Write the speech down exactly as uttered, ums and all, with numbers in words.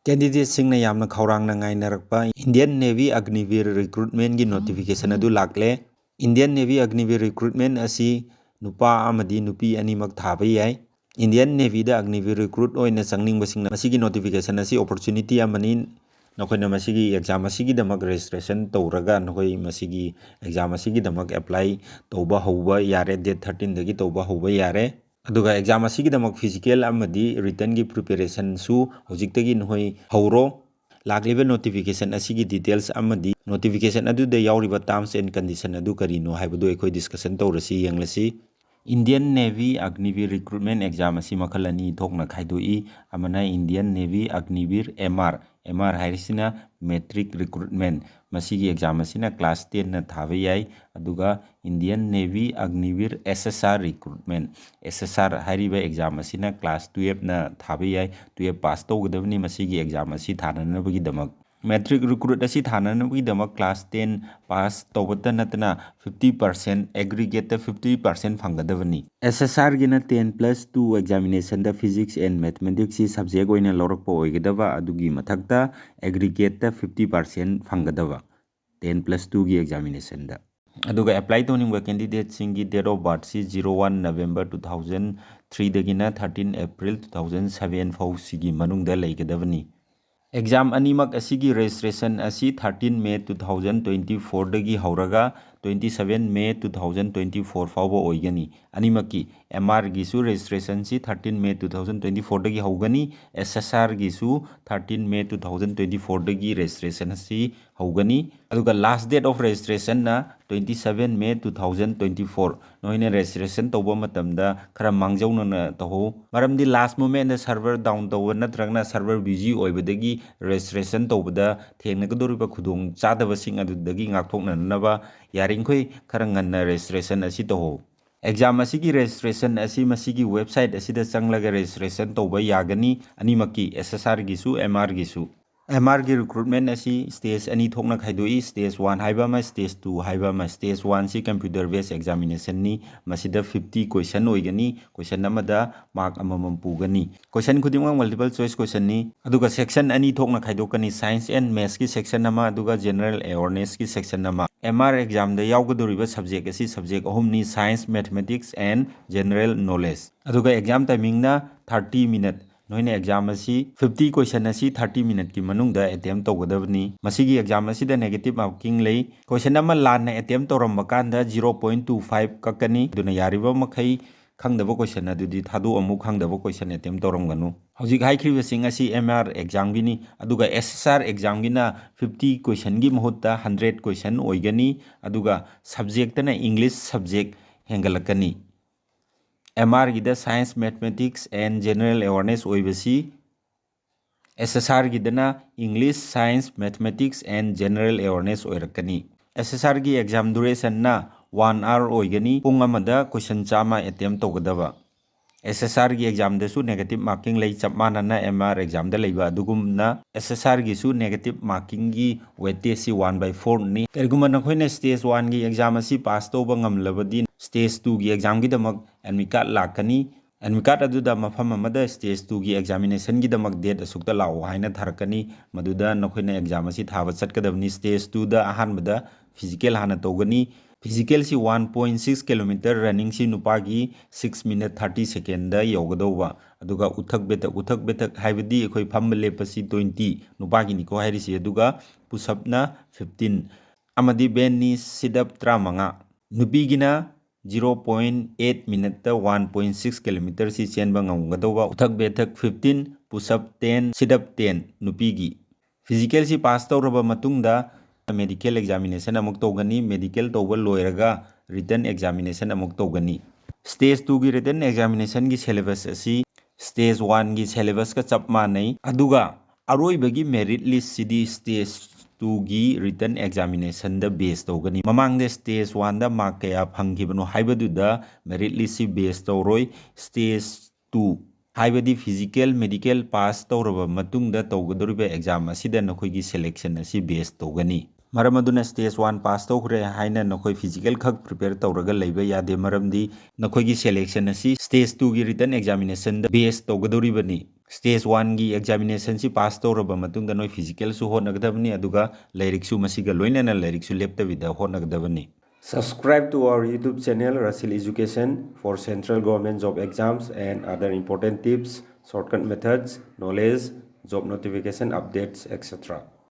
Candidatesꯁꯤꯡꯅ ꯌꯥꯝꯅ ꯈꯧꯔꯥꯡꯅ ꯉꯥꯏꯅꯔꯛꯄ Indian Navy Agniveer Recruitmentꯀꯤ notification ꯑꯗꯨ ꯂꯥꯛꯂꯦ꯫ Indian Navy Agniveer Recruitment ꯑꯁꯤ ꯅꯨꯄꯥ ꯑꯃꯗꯤ ꯅꯨꯄꯤ ꯑꯅꯤꯃꯛ ꯊꯥꯕ ꯌꯥꯏ꯫ Indian Navyꯗ Agniveer recruit ꯑꯣꯏꯅ ꯆꯪꯅꯤꯡꯕꯁꯤꯡꯅ ꯃꯁꯤꯒꯤ notification ꯑꯁꯤ opportunity ꯑꯃꯅꯤ꯫ ꯅꯈꯣꯏꯅ ꯃꯁꯤꯒꯤ exam ꯑꯁꯤꯒꯤꯗꯃꯛ registration ꯇꯧꯔꯒ ꯅꯈꯣꯏ ꯃꯁꯤꯒꯤ exam ꯑꯁꯤꯒꯤꯗꯃꯛ apply ꯇꯧꯕ ꯍꯧꯕ ꯌꯥꯔꯦ, date thirteenꯗꯒꯤ ꯇꯧꯕ ꯍꯧꯕ ꯌꯥꯔꯦ꯫ ꯑꯗꯨꯒ exam ꯑꯁꯤꯒꯤꯗꯃꯛ physical ꯑꯃꯗꯤ writtenꯒꯤ preparationꯁꯨ ꯍꯧꯖꯤꯛꯇꯒꯤ ꯅꯈꯣꯏ ꯍꯧꯔꯣ꯫ ꯂꯥꯛꯂꯤꯕ notification ꯑꯁꯤꯒꯤ details ꯑꯃꯗꯤ notification ꯑꯗꯨꯗ ꯌꯥꯎꯔꯤꯕ terms and condition ꯑꯗꯨ ꯀꯔꯤꯅꯣ ꯍꯥꯏꯕꯗꯨ ꯑꯩꯈꯣꯏ discussion ꯇꯧꯔꯁꯤ, ꯌꯦꯡꯂꯁꯤ꯫ Indian Navy Agniveer Recruitment Exam ꯑꯁꯤ ꯃꯈꯜ ꯑꯅꯤ ꯊꯣꯛꯅ ꯈꯥꯏꯗꯣꯛꯏ꯫ ꯑꯃꯅ Indian Navy Agniveer MR, MR ꯍꯥꯏꯔꯤꯁꯤꯅ Matric Recruitment, ꯃꯁꯤꯒꯤ exam ꯑꯁꯤꯅ class tenꯅ ꯊꯥꯕ ꯌꯥꯏ꯫ ꯑꯗꯨꯒ Indian Navy Agniveer SSR Recruitment, SSR ꯍꯥꯏꯔꯤꯕ exam ꯑꯁꯤꯅ class twelveꯅ ꯊꯥꯕ ꯌꯥꯏ꯫ twelve pass ꯇꯧꯒꯗꯕꯅꯤ ꯃꯁꯤꯒꯤ exam ꯑꯁꯤ ꯊꯥꯅꯅꯕꯒꯤꯗꯃꯛ꯫ Matric recruit ꯑꯁꯤ ꯊꯥꯅꯅꯕꯒꯤꯗꯃꯛ class ten pass ꯇꯧꯕꯇ ꯅꯠꯇꯅ fifty percent, aggregateꯇ fifty percent ꯐꯪꯒꯗꯕꯅꯤ꯫ SSRꯒꯤꯅ ten plus two examinationꯗ Physics and Mathematicsꯁꯤ subject ꯑꯣꯏꯅ ꯂꯧꯔꯛꯄ ꯑꯣꯏꯒꯗꯕ, ꯑꯗꯨꯒꯤ ꯃꯊꯛꯇ aggregateꯇ fifty percent ꯐꯪꯒꯗꯕ ten plus twoꯒꯤ examinationꯗ꯫ ꯑꯗꯨꯒ apply ꯇꯧꯅꯤꯡꯕ candidateꯁꯤꯡꯒꯤ date of birthꯁꯤ zero one November two thousand threeꯗꯒꯤꯅ thirteen April two thousand seven ꯐꯥꯎꯁꯤꯒꯤ ꯃꯅꯨꯡꯗ ꯂꯩꯒꯗꯕꯅꯤ꯫ Exam ꯑꯅꯤꯃꯛ ꯑꯁꯤꯒꯤ registration ꯑꯁꯤ thirteen May two thousand twenty fourꯗꯒꯤ ꯍꯧꯔꯒ twenty seven May two thousand twenty four ꯐꯥꯎꯕ ꯑꯣꯏꯒꯅꯤ꯫ ꯑꯅꯤꯃꯛꯀꯤ MRꯒꯤꯁꯨ registrationꯁꯤ thirteen May two thousand twenty fourꯗꯒꯤ ꯍꯧꯒꯅꯤ, SSRꯒꯤꯁꯨ thirteen May two thousand twenty fourꯗꯒꯤ registration ꯑꯁꯤ ꯍꯧꯒꯅꯤ꯫ ꯑꯗꯨꯒ last date of registrationꯅ twenty seven May two thousand twenty four꯫ ꯅꯣꯏꯅ registration ꯇꯧꯕ ꯃꯇꯝꯗ ꯈꯔ ꯃꯥꯡꯖꯧꯅꯅ ꯇꯧꯍꯧ, ꯃꯔꯝꯗꯤ last momentꯗ server down ꯇꯧꯕ ꯅꯠꯇ꯭ꯔꯒꯅ server busy ꯑꯣꯏꯕꯗꯒꯤ registration ꯇꯧꯕꯗ ꯊꯦꯡꯅꯒꯗꯧꯔꯤꯕ ꯈꯨꯗꯣꯡ ꯆꯥꯗꯕꯁꯤꯡ ꯑꯗꯨꯗꯒꯤ ꯉꯥꯛꯊꯣꯛꯅꯅꯕ ꯌꯥꯔꯤꯈꯣꯏ ꯈꯔ ꯉꯟꯅ registration ꯑꯁꯤ ꯇꯧꯍꯧ꯫ Exam ꯑꯁꯤꯒꯤ registration ꯑꯁꯤ ꯃꯁꯤꯒꯤ website ꯑꯁꯤꯗ ꯆꯪꯂꯒ registration ꯇꯧꯕ ꯌꯥꯒꯅꯤ, ꯑꯅꯤꯃꯛꯀꯤ SSRꯒꯤꯁꯨ MRꯒꯤꯁꯨ꯫ ꯑꯦꯝ ꯑꯥꯔꯒꯤ ꯔꯤꯀ꯭ꯔꯨꯠꯃꯦꯟ ꯑꯁꯤ ꯁ꯭ꯇꯦꯖ ꯑꯅꯤ ꯊꯣꯛꯅ ꯈꯥꯏꯗꯣꯛꯏ, ꯁ꯭ꯇꯦꯖ ꯋꯥꯟ ꯍꯥꯏꯕ ꯑꯃ, ꯁ꯭ꯇꯦꯖ ꯇꯨ ꯍꯥꯏꯕ ꯑꯃ꯫ ꯁ꯭ꯇꯦꯖ ꯋꯥꯟꯁꯤ ꯀꯝꯄ꯭ꯌꯨꯇꯔ ꯕꯦꯁ ꯑꯦꯛꯖꯥꯃꯤꯅꯦꯁꯟꯅꯤ꯫ ꯃꯁꯤꯗ ꯐꯤꯐꯇꯤ ꯀꯣꯏꯁꯟ ꯑꯣꯏꯒꯅꯤ꯫ ꯀꯣꯏꯁꯟ ꯑꯃꯗ ꯃꯥꯔꯛ ꯑꯃꯃꯝ ꯄꯨꯒꯅꯤ꯫ ꯀꯣꯏꯁꯟ ꯈꯨꯗꯤꯡꯃꯛ ꯃꯜꯇꯤꯄꯜ ꯆꯣꯏꯁ ꯀꯣꯏꯁꯟꯅꯤ꯫ ꯑꯗꯨꯒ ꯁꯦꯛꯁꯟ ꯑꯅꯤ ꯊꯣꯛꯅ ꯈꯥꯏꯗꯣꯛꯀꯅꯤ, ꯁꯥꯏꯟꯁ ꯑꯦꯟ ꯃꯦꯠꯁꯀꯤ ꯁꯦꯛꯁꯟ ꯑꯃ, ꯑꯗꯨꯒ ꯖꯦꯅꯔꯦꯜ ꯑꯦꯋꯥꯔꯅꯦꯁꯀꯤ ꯁꯦꯛꯁꯟ ꯑꯃ꯫ ꯑꯦꯝ ꯑꯥꯔ ꯑꯦꯛꯖꯥꯝꯗ ꯌꯥꯎꯒꯗꯧꯔꯤꯕ ꯁꯕꯖꯦꯛ ꯑꯁꯤ ꯁꯕꯖꯦꯛ ꯑꯍꯨꯝꯅꯤ, science, mathematics and general knowledge. ꯑꯗꯨꯒ ꯑꯦꯛꯖꯥꯝ ꯇꯥꯏꯃꯤꯡꯅ ꯊꯥꯔꯇꯤ ꯃꯤꯅꯠ꯫ ꯅꯈꯣꯏꯅ ꯑꯦꯛꯖꯥꯝ ꯑꯁꯤ, ꯐꯤꯐꯇꯤ ꯀꯣꯏꯁꯟ ꯑꯁꯤ ꯊꯥꯔꯇꯤ ꯃꯤꯅꯠꯀꯤ ꯃꯅꯨꯡꯗ ꯑꯦꯇꯦꯝ ꯇꯧꯒꯗꯕꯅꯤ꯫ ꯃꯁꯤꯒꯤ ꯑꯦꯛꯖꯥꯝ ꯑꯁꯤꯗ ꯅꯦꯒꯦꯇꯤꯞ ꯃꯥꯔꯀꯤꯡ ꯂꯩ꯫ ꯀꯣꯏꯁꯟ ꯑꯃ ꯂꯥꯟꯅ ꯑꯦꯇꯦꯝ ꯇꯧꯔꯝꯕ ꯀꯥꯟꯗ ꯖꯤꯔꯣ ꯄꯣꯏꯟ ꯇꯨ ꯐꯥꯏꯚ ꯀꯛꯀꯅꯤ꯫ ꯑꯗꯨꯅ ꯌꯥꯔꯤꯕ ꯃꯈꯩ ꯈꯪꯗꯕ ꯀꯣꯏꯁꯟ ꯑꯗꯨꯗꯤ ꯊꯥꯗꯣꯛꯑꯝꯃꯨ, ꯈꯪꯗꯕ ꯀꯣꯏꯁꯟ ꯑꯦꯇꯦꯝ ꯇꯧꯔꯝꯒꯅꯨ꯫ ꯍꯧꯖꯤꯛ ꯍꯥꯏꯈ꯭ꯔꯤꯕꯁꯤꯡ ꯑꯁꯤ ꯑꯦꯝ ꯑꯥꯔ ꯑꯦꯛꯖꯥꯝꯒꯤꯅꯤ꯫ ꯑꯗꯨꯒ ꯑꯦꯁ ꯑꯦꯁ ꯑꯥꯔ ꯑꯦꯛꯖꯥꯝꯒꯤꯅ ꯐꯤꯐꯇꯤ ꯀꯣꯏꯁꯟꯒꯤ ꯃꯍꯨꯠꯇ ꯍꯟꯗ꯭ꯔꯦꯠ ꯀꯣꯏꯁꯟ ꯑꯣꯏꯒꯅꯤ꯫ ꯑꯗꯨꯒ ꯁꯕꯖꯦꯛꯇꯅ ꯏꯪꯂꯤꯁ ꯁꯕꯖꯦꯛ ꯍꯦꯟꯒꯠꯂꯛꯀꯅꯤ꯫ ꯑꯦꯝ ꯑꯥꯔꯒꯤꯗ science, mathematics and general awareness ꯑꯣꯏꯕꯁꯤ, ꯑꯦꯁ ꯑꯦꯁ ꯑꯥꯔꯒꯤꯗꯅ English, science, mathematics and general awareness ꯑꯣꯏꯔꯛꯀꯅꯤ꯫ ꯑꯦꯁ ꯑꯦꯁ ꯑꯥꯔꯒꯤ ꯑꯦꯛꯖꯥꯝ ꯗꯨꯔꯦꯁꯟꯅ ꯋꯥꯟ ꯑꯋꯥꯔ ꯑꯣꯏꯒꯅꯤ꯫ ꯄꯨꯡ ꯑꯃꯗ ꯀꯣꯏꯁꯟ ꯆꯥꯝꯃ ꯑꯦꯇꯦꯝ ꯇꯧꯒꯗꯕ꯫ ꯑꯦꯁ ꯑꯦꯁ ꯑꯥꯔꯒꯤ ꯑꯦꯛꯖꯥꯝꯗꯁꯨ ꯅꯦꯒꯦꯇꯤꯞ ꯃꯥꯔꯀꯤꯡ ꯂꯩ, ꯆꯞ ꯃꯥꯟꯅꯅ ꯑꯦꯝ ꯑꯥꯔ ꯑꯦꯛꯖꯥꯝꯗ ꯂꯩꯕ ꯑꯗꯨꯒꯨꯝꯅ꯫ ꯑꯦꯁ ꯑꯦꯁ ꯑꯥꯔꯒꯤꯁꯨ ꯅꯦꯒꯦꯇꯤꯞ ꯃꯥꯔꯀꯤꯡꯒꯤ ꯋꯦꯇꯦꯖꯁꯤ ꯋꯥꯟ ꯕꯥꯏ ꯐꯣꯔꯅꯤ꯫ ꯀꯔꯤꯒꯨꯝꯕ ꯅꯈꯣꯏꯅ ꯁ꯭ꯇꯦꯖ ꯋꯥꯟꯒꯤ ꯑꯦꯛꯖꯥꯝ ꯑꯁꯤ ꯄꯥꯁ ꯇꯧꯕ ꯉꯝꯂꯕꯗꯤ, ꯁ꯭ꯇꯦꯖ ꯇꯨꯒꯤ ꯑꯦꯛꯖꯥꯝꯒꯤꯗꯃꯛ ꯑꯦꯗꯃꯤꯠ ꯀꯥꯔꯗ ꯂꯥꯛꯀꯅꯤ꯫ ꯑꯦꯗꯃꯤꯠ ꯀꯥꯔꯗ ꯑꯗꯨꯗ ꯃꯐꯝ ꯑꯃꯗ ꯁ꯭ꯇꯦꯖ ꯇꯨꯒꯤ ꯑꯦꯛꯖꯥꯃꯤꯅꯦꯁꯟꯒꯤꯗꯃꯛ ꯗꯦꯠ ꯑꯁꯨꯛꯇ ꯂꯥꯛꯑꯣ ꯍꯥꯏꯅ ꯊꯥꯔꯛꯀꯅꯤ꯫ ꯃꯗꯨꯗ ꯅꯈꯣꯏꯅ ꯑꯦꯛꯖꯥꯝ ꯑꯁꯤ ꯊꯥꯕ ꯆꯠꯀꯗꯕꯅꯤ꯫ ꯁ꯭ꯇꯦꯖ ꯇꯨꯗ ꯑꯍꯥꯟꯕꯗ ꯐꯤꯖꯤꯀꯦꯜ ꯍꯥꯟꯅ ꯇꯧꯒꯅꯤ꯫ ꯐꯤꯖꯤꯀꯦꯜꯁꯤ ꯋꯥꯟ ꯄꯣꯏꯟ ꯁꯤꯛꯁ ꯀꯤꯂꯣꯃꯤꯇꯔ, ꯔꯟꯅꯤꯡꯁꯤ ꯅꯨꯄꯥꯒꯤ ꯁꯤꯛꯁ ꯃꯤꯅꯠ ꯊꯥꯔꯇꯤ ꯁꯦꯀꯦꯟꯗ ꯌꯧꯒꯗꯧꯕ꯫ ꯑꯗꯨꯒ ꯎꯊꯛ ꯕꯦꯊꯛ, ꯎꯊꯛ ꯕꯦꯊꯛ ꯍꯥꯏꯕꯗꯤ ꯑꯩꯈꯣꯏ ꯐꯝꯕ ꯂꯦꯞꯄꯁꯤ ꯇ꯭ꯋꯦꯟꯇꯤ, ꯅꯨꯄꯥꯒꯤꯅꯤꯀꯣ ꯍꯥꯏꯔꯤꯁꯤ꯫ ꯑꯗꯨꯒ ꯄꯨꯁꯑꯞꯅ ꯐꯤꯐꯇꯤꯟ, ꯑꯃꯗꯤ ꯕꯦꯟꯅꯤ ꯁꯤꯠ ꯑꯞ ꯇꯔꯥꯃꯉꯥ꯫ ꯅꯨꯄꯤꯒꯤꯅ ꯖꯤꯔꯣ ꯄꯣꯏꯟ ꯑꯩꯠ ꯃꯤꯅꯠꯇ ꯋꯥꯟ ꯄꯣꯏꯟ ꯁꯤꯛꯁ ꯀꯤꯂꯣꯃꯤꯇꯔꯁꯤ ꯆꯦꯟꯕ ꯉꯝꯒꯗꯧꯕ꯫ ꯎꯊꯛ ꯕꯦꯊꯛ fifteen, pushup ten, sit up ten ꯅꯨꯄꯤꯒꯤ꯫ ꯐꯤꯖꯤꯀꯦꯜꯁꯤ ꯄꯥꯁ ꯇꯧꯔꯕ ꯃꯇꯨꯡꯗ ꯃꯦꯗꯤꯀꯦꯜ ꯑꯦꯛꯖꯥꯃꯤꯅꯦꯁꯟ ꯑꯃꯨꯛ ꯇꯧꯒꯅꯤ꯫ ꯃꯦꯗꯤꯀꯦꯜ ꯇꯧꯕ ꯂꯣꯏꯔꯒ ꯔꯤꯇꯟ ꯑꯦꯛꯖꯥꯃꯤꯅꯦꯁꯟ ꯑꯃꯨꯛ ꯇꯧꯒꯅꯤ꯫ ꯁ꯭ꯇꯦꯖ ꯇꯨꯒꯤ ꯔꯤꯇꯟ ꯑꯦꯛꯖꯥꯃꯤꯅꯦꯁꯟꯒꯤ ꯁꯦꯂꯦꯕꯁ ꯑꯁꯤ ꯁ꯭ꯇꯦꯖ ꯋꯥꯟꯒꯤ ꯁꯦꯂꯦꯕꯁꯀ ꯆꯞ ꯃꯥꯟꯅꯩ꯫ ꯑꯗꯨꯒ ꯑꯔꯣꯏꯕꯒꯤ ꯃꯦꯔꯤꯠ ꯂꯤꯁꯁꯤꯗꯤ ꯁ꯭ꯇꯦꯖ ꯇꯨꯒꯤ ꯔꯤꯇꯟ ꯑꯦꯛꯖꯥꯃꯤꯅꯦꯁꯟꯗ ꯕꯦꯁ ꯇꯧꯒꯅꯤ꯫ ꯃꯃꯥꯡꯗ ꯁ꯭ꯇꯦꯖ ꯋꯥꯟꯗ ꯃꯥꯔꯛ ꯀꯌꯥ ꯐꯪꯈꯤꯕꯅꯣ ꯍꯥꯏꯕꯗꯨꯗ ꯃꯦꯔꯤꯠ ꯂꯤꯁꯁꯤ ꯕꯦꯁ ꯇꯧꯔꯣꯏ꯫ ꯁ꯭ꯇꯦꯖ ꯇꯨ ꯍꯥꯏꯕꯗꯤ physical, medical pass ꯇꯧꯔꯕ ꯃꯇꯨꯡꯗ ꯇꯧꯒꯗꯧꯔꯤꯕ exam ꯑꯁꯤꯗ ꯅꯈꯣꯏꯒꯤ selection ꯑꯁꯤ base ꯇꯧꯒꯅꯤ꯫ ꯃꯔꯝ ꯑꯗꯨꯅ stage one pass ꯇꯧꯈ꯭ꯔꯦ ꯍꯥꯏꯅ ꯅꯈꯣꯏ physical ꯈꯛ prepare ꯇꯧꯔꯒ ꯂꯩꯕ ꯌꯥꯗꯦ, ꯃꯔꯝꯗꯤ ꯅꯈꯣꯏꯒꯤ selection ꯑꯁꯤ stage twoꯒꯤ written examinationꯗ base ꯇꯧꯒꯗꯧꯔꯤꯕꯅꯤ꯫ Stage oneꯒꯤ examinationꯁꯤ pass ꯇꯧꯔꯕ ꯃꯇꯨꯡꯗ ꯅꯣꯏ physicalꯁꯨ ꯍꯣꯠꯅꯒꯗꯕꯅꯤ, ꯑꯗꯨꯒ ꯂꯥꯏꯔꯤꯛꯁꯨ ꯃꯁꯤꯒ ꯂꯣꯏꯅꯅ ꯂꯥꯏꯔꯤꯛꯁꯨ ꯂꯦꯞꯇꯕꯤꯗ ꯍꯣꯠꯅꯒꯗꯕꯅꯤ꯫ Subscribe to our YouTube channel, Rasil Education, for central government job exams and other important tips, shortcut methods, knowledge, job notification updates, et cetera.